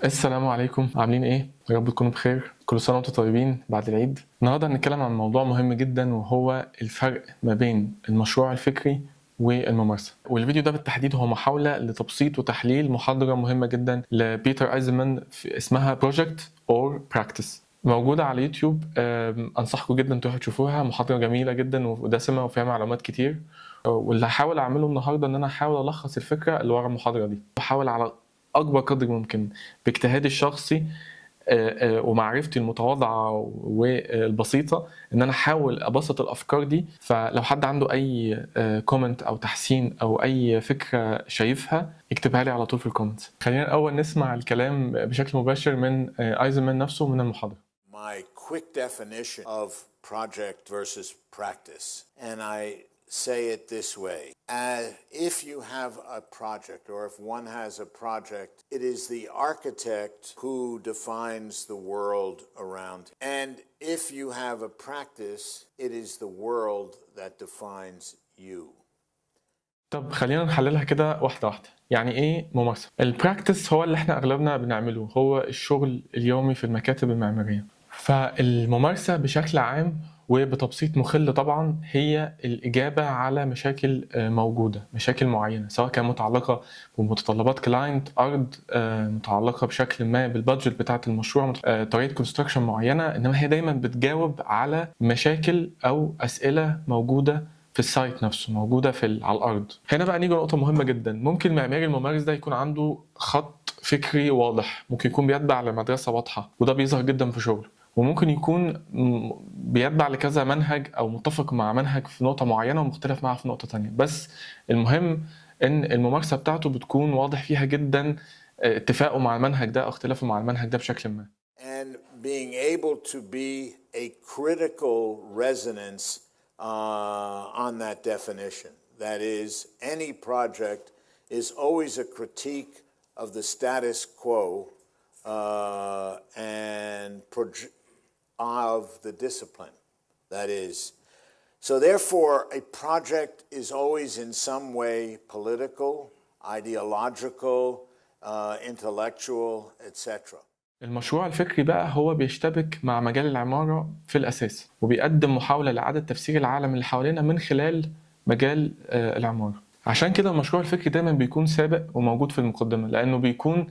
السلام عليكم، عاملين ايه؟ يا رب تكونوا بخير. كل سنة وانتم طيبين بعد العيد. النهارده هنتكلم عن موضوع مهم جدا، وهو الفرق ما بين المشروع الفكري والممارسة. والفيديو ده بالتحديد هو محاولة لتبسيط وتحليل محاضرة مهمة جدا لبيتر ايزنمان اسمها Project or Practice، موجودة على يوتيوب. انصحكم جدا تروحوا تشوفوها، محاضرة جميلة جدا ودسمه وفيها معلومات كتير. واللي هحاول اعمله النهارده ان انا هحاول الخص الفكرة اللي ورا المحاضرة دي، بحاول على اكبر قدر ممكن باجتهادي الشخصي ومعرفتي المتواضعة والبسيطه ان انا احاول ابسط الافكار دي. فلو حد عنده اي comment او تحسين او اي فكرة شايفها يكتبها لي على طول في ال comments. خلينا الاول نسمع الكلام بشكل مباشر من ايزنمان نفسه من المحاضرة. My quick definition of project versus practice, and I say it this way. If you have a project, or if one has a project, it is the architect who defines the world around. And if you have a practice, it is the world that defines you. طب خلينا نحللها كده واحدة واحدة. يعني ايه ممارسة؟ ال practice هو اللي احنا اغلبنا بنعمله، هو الشغل اليومي في المكاتب المعمارية. فالممارسة بشكل عام وبتبسيط مخل طبعا هي الإجابة على مشاكل موجودة، مشاكل معينة، سواء كان متعلقة بمتطلبات client، أرض، متعلقة بشكل ما بال budget بتاعة المشروع، طريقة construction معينة. إنما هي دايما بتجاوب على مشاكل أو أسئلة موجودة في ال site نفسه، موجودة على الأرض. هنا بقى نيجي لنقطة مهمة جدا. ممكن المعماري الممارس ده يكون عنده خط فكري واضح، ممكن يكون بيتبع لمدرسة واضحة، وده بيظهر جدا في شغله، وممكن يكون بيتبع لكذا منهج او متفق مع منهج في نقطة معينة ومختلف معها في نقطة تانية. بس المهم ان الممارسة بتاعته بتكون واضح فيها جدا اتفاقه مع المنهج ده او اختلافه مع المنهج ده بشكل ما. And being able to be a critical resonance on that definition. That is, any project is always a critique of the status quo and of the discipline. That is, so therefore, a project is always in some way political, ideological, intellectual, etc. المشروع الفكري بقى هو بيشتبك مع مجال العمارة في الأساس، وبيقدم محاولة لإعادة تفسير العالم اللي حوالينا من خلال مجال العمارة. عشان كده المشروع الفكري دايما بيكون سابق وموجود في المقدمة، لأنه بيكون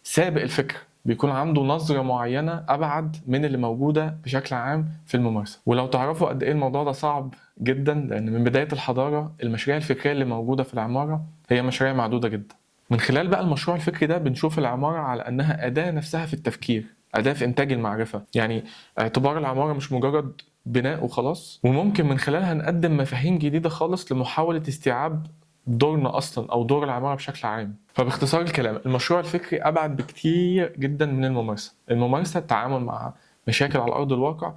سابق الفكر، بيكون عنده نظرة معينة أبعد من اللي موجودة بشكل عام في الممارسة. ولو تعرفوا قد إيه الموضوع ده صعب جدا، لأن من بداية الحضارة المشاريع الفكرية اللي موجودة في العمارة هي مشاريع معدودة جدا. من خلال بقى المشروع الفكري ده بنشوف العمارة على أنها أداة نفسها في التفكير، أداة في إنتاج المعرفة. يعني اعتبار العمارة مش مجرد بناء وخلاص، وممكن من خلالها نقدم مفاهيم جديدة خالص لمحاولة استيعاب دورنا أصلا أو دور العمارة بشكل عام. فباختصار الكلام، المشروع الفكري أبعد بكتير جدا من الممارسة. الممارسة التعامل مع مشاكل على أرض الواقع،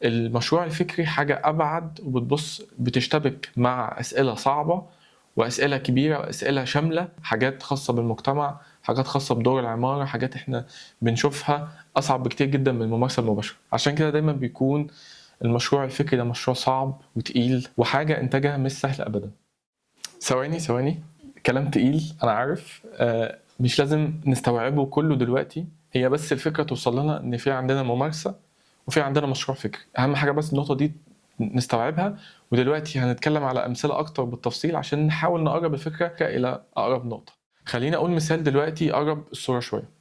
المشروع الفكري حاجة أبعد وبتبص بتشتبك مع أسئلة صعبة وأسئلة كبيرة وأسئلة شاملة، حاجات خاصة بالمجتمع، حاجات خاصة بدور العمارة، حاجات إحنا بنشوفها أصعب بكتير جدا من الممارسة المباشرة. عشان كده دايما بيكون المشروع الفكري ده مشروع صعب وتقيل وحاجة إنتاجها مش سهل أبدا. ثواني ثواني، كلام تقيل أنا عارف، مش لازم نستوعبه كله دلوقتي، هي بس الفكرة توصل لنا إن في عندنا ممارسة وفي عندنا مشروع فكري. أهم حاجة بس النقطة دي نستوعبها. ودلوقتي هنتكلم على أمثلة أكتر بالتفصيل عشان نحاول نقرب الفكرة إلى أقرب نقطة. خليني أقول مثال دلوقتي يقرب الصورة شوية.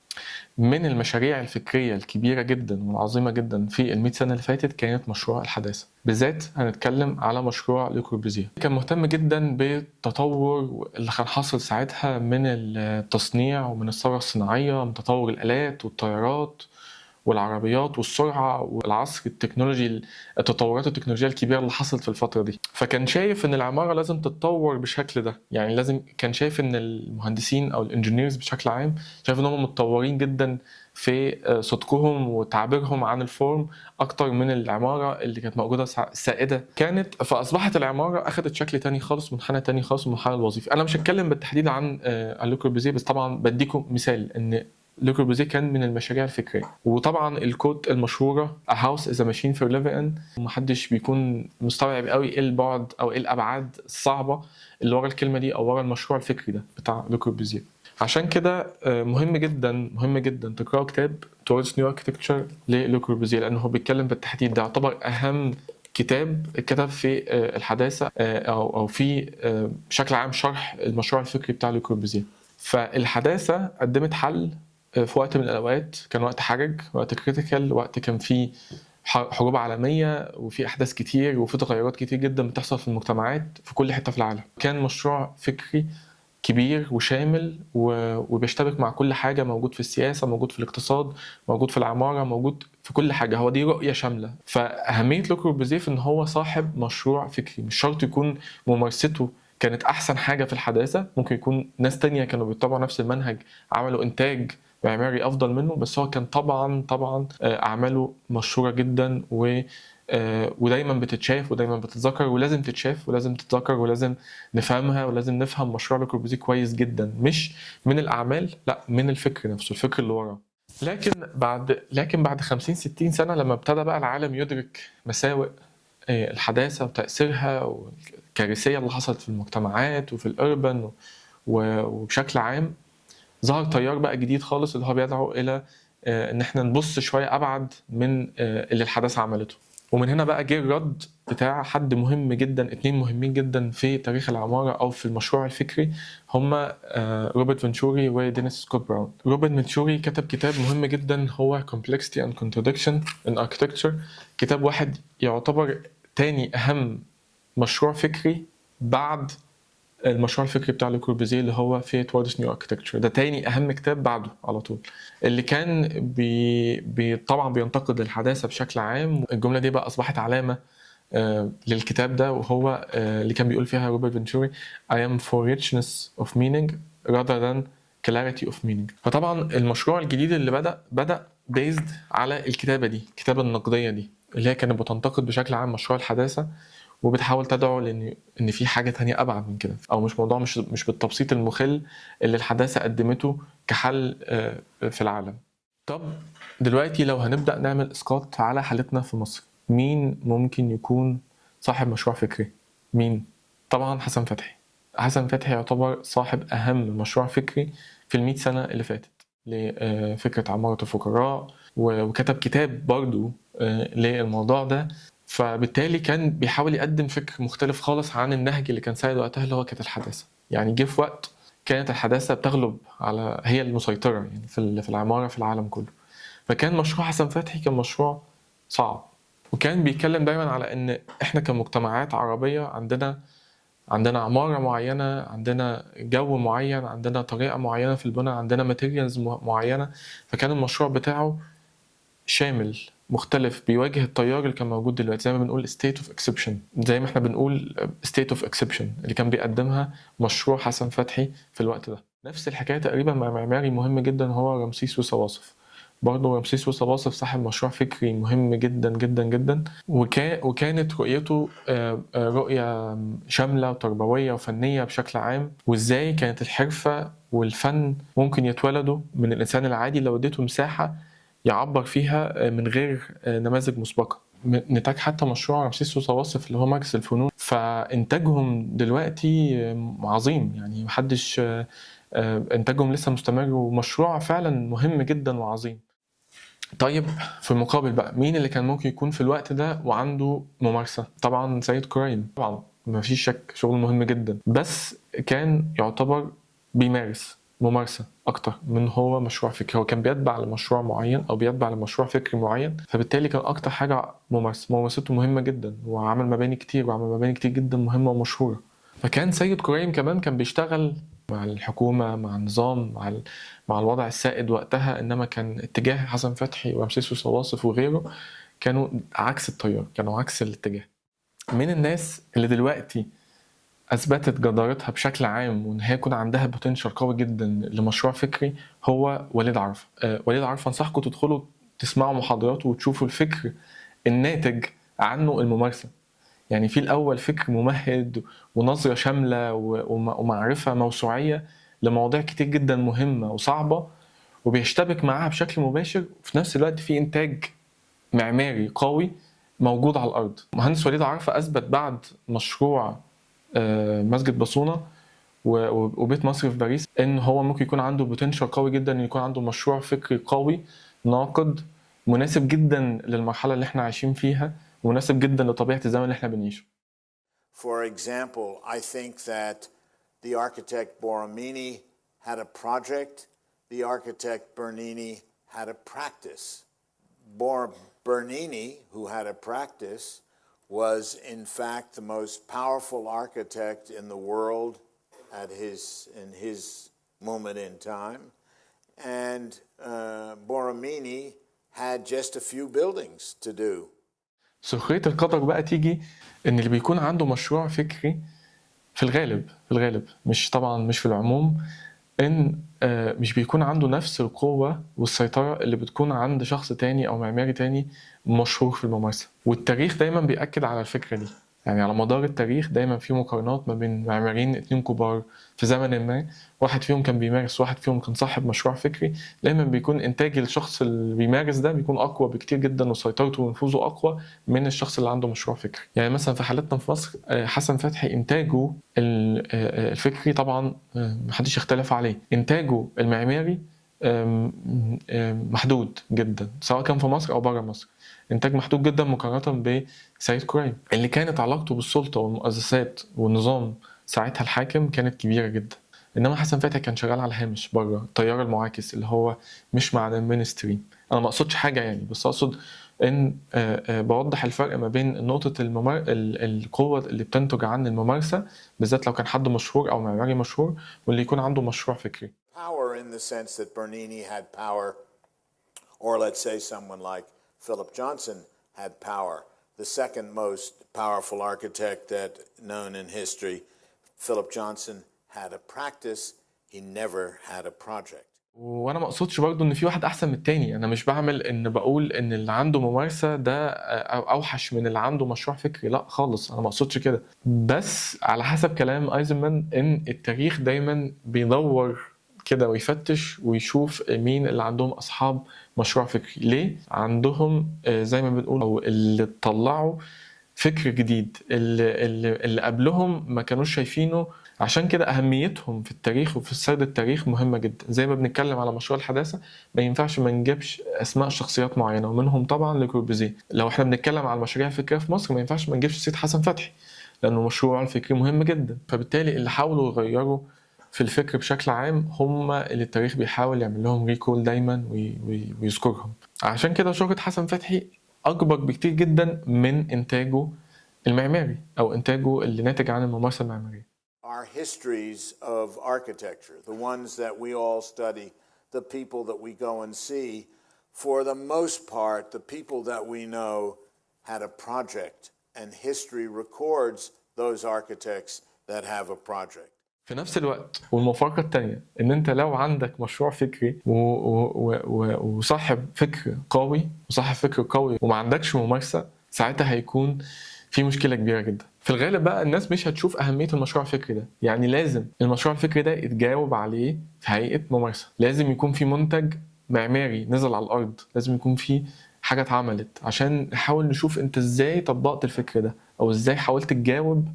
من المشاريع الفكرية الكبيرة جدا والعظيمة جدا في المئة سنة اللي فاتت كانت مشروع الحداثة. بالذات هنتكلم على مشروع لوكوربوزيه. كان مهتم جدا بالتطور اللي كان حاصل ساعتها من التصنيع ومن الثورة الصناعية، من تطور الآلات والطيارات والعربيات والسرعة والعصر التكنولوجي، التطورات التكنولوجية الكبيرة اللي حصلت في الفترة دي. فكان شايف إن العمارة لازم تتطور بالشكل ده، يعني لازم، كان شايف إن المهندسين أو ال engineers بشكل عام شايف إن هم متطورين جدا في صدقهم وتعبيرهم عن ال form أكتر من العمارة اللي كانت موجودة السائدة كانت. فأصبحت العمارة أخدت شكل تاني خالص، منحنى تاني خالص، المنحنى الوظيفي. أنا مش هتكلم بالتحديد عن لوكوربوزيه، بس طبعا بديكم مثال إن لوكوربوزيه كان من المشاريع الفكرية. وطبعا ال quote المشهورة A house is a machine for living in، ومحدش بيكون مستوعب قوي ايه البعد او ايه الابعاد الصعبة اللي ورا الكلمة دي او ورا المشروع الفكري ده بتاع لوكوربوزيه. عشان كده مهم جدا مهم جدا تقراوا كتاب Towards New Architecture للو كوربوزيه، لانه هو بيتكلم بالتحديد، ده يعتبر اهم كتاب اتكتب في الحداثة او في بشكل عام شرح المشروع الفكري بتاع لو كوربوزيه. فالحداثه قدمت حل في وقت من الاوقات، كان وقت حرج، وقت critical، وقت كان فيه حروب عالمية وفي احداث كتير وفي تغيرات كتير جدا بتحصل في المجتمعات في كل حتة في العالم. كان مشروع فكري كبير وشامل وبيشتبك مع كل حاجة، موجود في السياسة، موجود في الاقتصاد، موجود في العمارة، موجود في كل حاجة. هو دي رؤية شاملة. فأهمية لو كوربوزيه في إن هو صاحب مشروع فكري، مش شرط يكون ممارسته كانت أحسن حاجة في الحداثة، ممكن يكون ناس تانية كانوا بيتبعوا نفس المنهج عملوا إنتاج معماري أفضل منه، بس هو كان طبعا طبعا أعماله مشهورة جدا ودايما بتتشاف ودايما بتتذكر، ولازم تتشاف ولازم تتذكر ولازم نفهمها ولازم نفهم مشروع لو كوربوزيه كويس جدا، مش من الأعمال، لا من الفكر نفسه، الفكر اللي وراه. لكن بعد 50-60 سنة لما ابتدى بقى العالم يدرك مساوئ الحداثة وتأثيرها والكارثية اللي حصلت في المجتمعات وفي الأربن وبشكل عام، ظهر تيار بقى جديد خالص اللي هو بيدعو إلى إن احنا نبص شوية أبعد من اللي الحداثة عملته. ومن هنا بقى جه الرد بتاع حد مهم جدا، اتنين مهمين جدا في تاريخ العمارة أو في المشروع الفكري، هما روبرت فنتشوري ودينيس سكوت براون. روبرت فنتشوري كتب كتاب مهم جدا هو Complexity and Contradiction in Architecture، كتاب واحد يعتبر تاني أهم مشروع فكري بعد المشروع الفكري بتاع لو كوربوزيه اللي هو في Towards New Architecture. ده تاني أهم كتاب بعده على طول، اللي كان طبعا بينتقد الحداثة بشكل عام. الجملة دي بقى أصبحت علامة للكتاب ده، وهو اللي كان بيقول فيها روبرت فنتشوري I am for richness of meaning rather than clarity of meaning. فطبعا المشروع الجديد اللي بدأ based على الكتابة دي، الكتابة النقدية دي اللي هي كانت بتنتقد بشكل عام مشروع الحداثة وبتحاول تدعو لان في حاجة تانية ابعد من كده، او مش موضوع مش بالتبسيط المخل اللي الحداثة قدمته كحل في العالم. طب دلوقتي لو هنبدا نعمل اسقاط على حالتنا في مصر، مين ممكن يكون صاحب مشروع فكري؟ مين؟ طبعا حسن فتحي. حسن فتحي يعتبر صاحب اهم مشروع فكري في ال100 سنة اللي فاتت لفكرة عمارة الفقراء، وكتب كتاب برضو للموضوع ده. فبالتالي كان بيحاول يقدم فكر مختلف خالص عن النهج اللي كان سائد وقتها اللي هو كانت الحداثة. يعني جه في وقت كانت الحداثة بتغلب على، هي المسيطرة يعني في العمارة في العالم كله. فكان مشروع حسن فتحي كان مشروع صعب، وكان بيتكلم دايما على ان احنا كمجتمعات عربية عندنا عمارة معينة، عندنا جو معين، عندنا طريقة معينة في البناء، عندنا materials معينة. فكان المشروع بتاعه شامل مختلف، بيواجه التيار اللي كان موجود دلوقتي، زي ما بنقول state of exception، زي ما احنا بنقول state of exception اللي كان بيقدمها مشروع حسن فتحي في الوقت ده. نفس الحكاية تقريبا مع معماري مهم جدا هو رمسيس ويصا واصف. برضه رمسيس ويصا واصف صاحب مشروع فكري مهم جدا جدا جدا، وكانت رؤيته رؤية شاملة وتربوية وفنية بشكل عام، وازاي كانت الحرفة والفن ممكن يتولدوا من الإنسان العادي لو اديته مساحة يعبر فيها من غير نماذج مسبقة. نتاج حتى مشروع رمسيس ويصا واصف اللي هو مركز الفنون، فإنتاجهم دلوقتي عظيم، يعني محدش، إنتاجهم لسه مستمر ومشروع فعلا مهم جدا وعظيم. طيب في المقابل بقى مين اللي كان ممكن يكون في الوقت ده وعنده ممارسة؟ طبعا سيد كريم، طبعا مفيش شك شغل مهم جدا، بس كان يعتبر بيمارس ممارسة أكتر من هو مشروع فكري. هو كان بيتبع لمشروع معين أو بيتبع لمشروع فكري معين، فبالتالي كان أكتر حاجة ممارسة. ممارسته مهمة جدا، وعمل مباني كتير، وعمل مباني كتير جدا مهمة ومشهورة. فكان سيد كريم كمان كان بيشتغل مع الحكومة، مع النظام، مع الوضع السائد وقتها، إنما كان اتجاه حسن فتحي ورمسيس ويصا واصف وغيره كانوا عكس التيار، كانوا عكس الاتجاه. من الناس اللي دلوقتي أثبتت جدارتها بشكل عام وإن هي يكون عندها potential قوي جدا لمشروع فكري هو وليد عرفة. وليد عرفة أنصحكم تدخلوا تسمعوا محاضراته وتشوفوا الفكر الناتج عنه الممارسة. يعني في الأول فكر ممهد ونظرة شاملة ومعرفة موسوعية لمواضيع كتير جدا مهمة وصعبة، وبيشتبك معاها بشكل مباشر، وفي نفس الوقت في إنتاج معماري قوي موجود على الأرض. مهندس وليد عرفة أثبت بعد مشروع مسجد بصونة وبيت مصر في باريس، ان هو ممكن يكون عنده potential قوي جدا ان يكون عنده مشروع فكري قوي ناقد مناسب جدا للمرحلة اللي احنا عايشين فيها، ومناسب جدا لطبيعة الزمن اللي احنا بنعيشه. For example, I think that the architect Borromini had a project, the architect Bernini had a practice. Bernini, who had a practice, was in fact the most powerful architect in the world in his moment in time. And Borromini had just a few buildings to do. سخرية القدر بقى تيجي إن اللي بيكون عنده مشروع فكري في الغالب مش طبعا مش في العموم، إن مش بيكون عنده نفس القوة والسيطرة اللي بتكون عند شخص تاني أو معماري تاني مشهور في الممارسة. والتاريخ دايما بيأكد على الفكرة دي، يعني على مدار التاريخ دايما في مقارنات ما بين معماريين اتنين كبار في زمن ما، واحد فيهم كان بيمارس واحد فيهم كان صاحب مشروع فكري. دايما بيكون انتاج الشخص اللي بيمارس ده بيكون اقوى بكتير جدا، وسيطرته ونفوذه اقوى من الشخص اللي عنده مشروع فكري. يعني مثلا في حالتنا في مصر، حسن فتحي انتاجه الفكري طبعا محدش يختلف عليه، انتاجه المعماري محدود جدا سواء كان في مصر او بره مصر، انتاج محدود جدا مقارنة بسيد كريم اللي كانت علاقته بالسلطة والمؤسسات والنظام ساعتها الحاكم كانت كبيرة جدا. انما حسن فتحي كان شغال على الهامش بره، التيار المعاكس اللي هو مش مع ال mainstream. انا ما اقصدش حاجة يعني، بس اقصد ان بوضح الفرق ما بين نقطة القوة اللي بتنتج عن الممارسة، بالذات لو كان حد مشهور او معماري مشهور، واللي يكون عنده مشروع فكري. Power in the sense that Bernini had power, or let's say someone like Philip Johnson had power. The second most powerful architect that known in history, Philip Johnson, had a practice. He never had a project. وانا ما اقصدش برضو ان في واحد احسن من التاني، انا مش بعمل ان بقول ان اللي عنده ممارسة ده اوحش من اللي عنده مشروع فكري، لا خالص، انا ما اقصدش كده. بس على حسب كلام ايزنمان ان التاريخ دايما بيدور كده ويفتش ويشوف مين اللي عندهم اصحاب مشروع فكري، ليه عندهم زي ما بنقول او اللي طلعوا فكر جديد اللي قبلهم ما كانوش شايفينه. عشان كده أهميتهم في التاريخ وفي سرد التاريخ مهمة جدا. زي ما بنتكلم على مشروع الحداثة ما ينفعش ما نجيبش أسماء شخصيات معينة، ومنهم طبعا لكوربوزيه. لو احنا بنتكلم على المشاريع الفكرية في مصر ما ينفعش ما نجيبش سيد حسن فتحي، لأنه مشروع الفكري مهم جدا. فبالتالي اللي حاولوا يغيروا في الفكر بشكل عام هم اللي التاريخ بيحاول يعمل لهم recall دايما ويذكرهم. عشان كده شهرة حسن فتحي أكبر بكتير جدا من إنتاجه المعماري أو إنتاجه اللي ناتج عن الممارسة المعمارية. Our histories of architecture, the ones that we all study, the people that we go and see, for the most part, the people that we know had a project, and history records those architects that have a project. في نفس الوقت والمفارقة التانية إن أنت لو عندك مشروع فكري وصاحب فكر قوي، وصاحب فكر قوي وما عندكش ممارسة، ساعتها هيكون في مشكلة كبيرة جدا. في الغالب بقى الناس مش هتشوف أهمية المشروع الفكري ده، يعني لازم المشروع الفكري ده يتجاوب عليه في هيئة ممارسة، لازم يكون في منتج معماري نزل على الأرض، لازم يكون في حاجة اتعملت عشان نحاول نشوف أنت إزاي طبقت الفكر ده أو إزاي حاولت تجاوب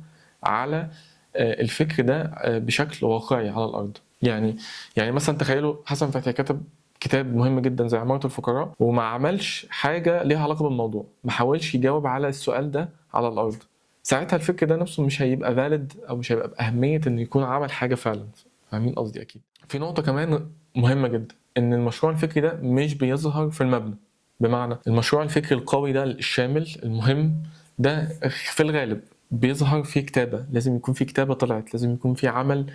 على الفكر ده بشكل واقعي على الأرض. يعني مثلا تخيلوا حسن فتحي كتب كتاب مهم جدا زي عمارة الفقراء وما عملش حاجة ليها علاقة بالموضوع، ما حاولش يجاوب على السؤال ده على الأرض، ساعتها الفكر ده نفسه مش هيبقى valid أو مش هيبقى بأهمية إنه يكون عمل حاجة فعلا. فاهمين قصدي؟ أكيد. في نقطة كمان مهمة جدا، إن المشروع الفكري ده مش بيظهر في المبنى، بمعنى المشروع الفكري القوي ده الشامل المهم ده في الغالب بيظهر في كتابة، لازم يكون في كتابة طلعت، لازم يكون في عمل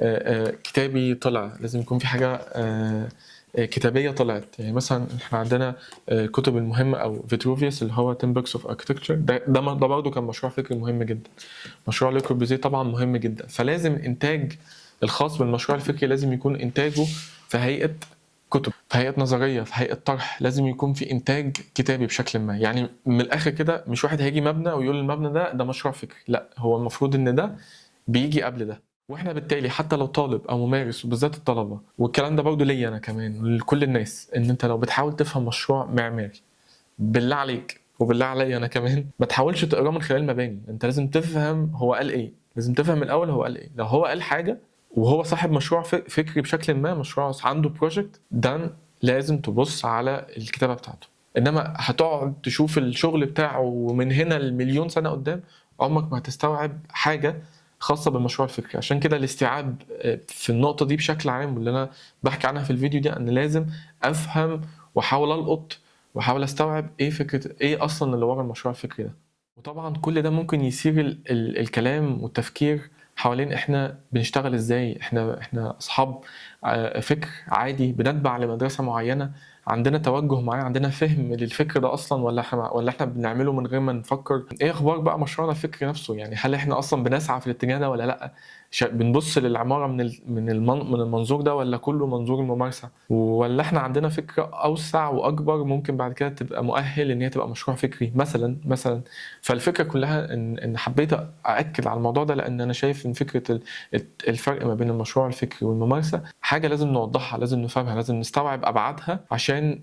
كتابي طلع، لازم يكون في حاجة كتابية طلعت. يعني مثلا احنا عندنا كتب المهمة أو فيتروفيوس اللي هو 10 Books of Architecture، ده برضه كان مشروع فكري مهم جدا. مشروع لوكوربوزيه طبعا مهم جدا. فلازم الإنتاج الخاص بالمشروع الفكري لازم يكون إنتاجه في هيئة كتب، في هيئة نظرية، في هيئة طرح، لازم يكون في إنتاج كتابي بشكل ما. يعني من الآخر كده مش واحد هيجي مبنى ويقول المبنى ده مشروع فكري، لا، هو المفروض إن ده بيجي قبل ده. واحنا بالتالي حتى لو طالب او ممارس، وبالذات الطلبة، والكلام ده برضه ليا انا كمان لكل الناس، ان انت لو بتحاول تفهم مشروع معماري بالله عليك وبالله عليا انا كمان ما تحاولش تقراه من خلال مباني، انت لازم تفهم هو قال ايه، لازم تفهم الاول هو قال ايه. لو هو قال حاجة وهو صاحب مشروع فكري بشكل ما، مشروع عنده project، ده لازم تبص على الكتابة بتاعته. انما هتقعد تشوف الشغل بتاعه من هنا لمليون سنة قدام، عمرك ما هتستوعب حاجة خاصة بالمشروع الفكري. عشان كده الاستيعاب في النقطة دي بشكل عام، واللي انا بحكي عنها في الفيديو ده، ان لازم افهم واحاول القط واحاول استوعب ايه فكرة، ايه اصلا اللي ورا المشروع الفكري ده. وطبعا كل ده ممكن يثير الكلام والتفكير حوالين احنا بنشتغل ازاي، احنا اصحاب فكر عادي بنتبع لمدرسة معينة، عندنا توجه معين، عندنا فهم للفكر ده اصلا، ولا احنا بنعمله من غير ما نفكر؟ ايه اخبار بقى مشروعنا الفكري نفسه؟ يعني هل احنا اصلا بنسعى في الاتجاه ده ولا لا؟ بنبص للعماره من المنظور ده، ولا كله منظور الممارسة؟ ولا احنا عندنا فكرة اوسع واكبر ممكن بعد كده تبقى مؤهل ان هي تبقى مشروع فكري مثلا؟ فالفكرة كلها ان حبيت ااكد على الموضوع ده، لان انا شايف ان فكرة الفرق ما بين المشروع الفكري والممارسة حاجة لازم نوضحها، لازم نفهمها، لازم نستوعب ابعادها، عشان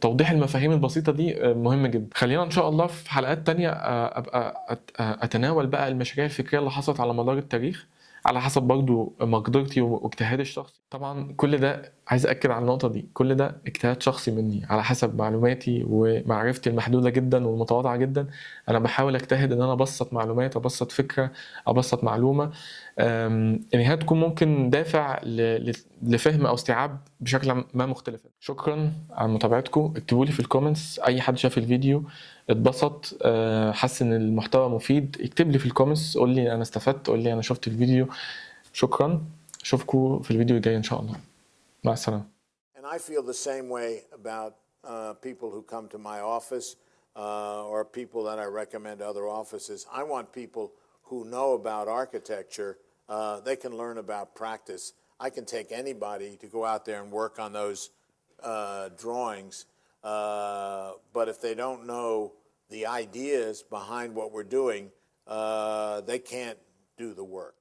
توضيح المفاهيم البسيطة دي مهم جدا. خلينا ان شاء الله في حلقات تانية ابقى اتناول بقى المشاريع الفكرية اللي حصلت على مدار التاريخ، على حسب برضو مقدرتي واجتهادي الشخصي. طبعا كل ده عايز أكد على النقطة دي، كل ده اجتهاد شخصي مني على حسب معلوماتي ومعرفتي المحدودة جدا والمتواضعة جدا. أنا بحاول أجتهد إن أنا أبسط معلومات، أبسط فكرة، أبسط معلومة، إن هي تكون ممكن دافع لفهم أو استيعاب بشكل ما مختلف. شكرا على متابعتكم. اكتبوا لي في ال comments أي حد شاف الفيديو اتبسط، حس إن المحتوى مفيد، اكتب لي في ال comments، قول لي أنا استفدت، قول لي أنا شفت الفيديو. شكرا، اشوفكم في الفيديو الجاي ان شاء الله. مع السلامة. And I feel the same way about people who come to my office or people that I recommend other offices. I want people who know about architecture. They can learn about practice. I can take anybody to go out there and work on those drawings, but if they don't know the ideas behind what we're doing, they can't do the work.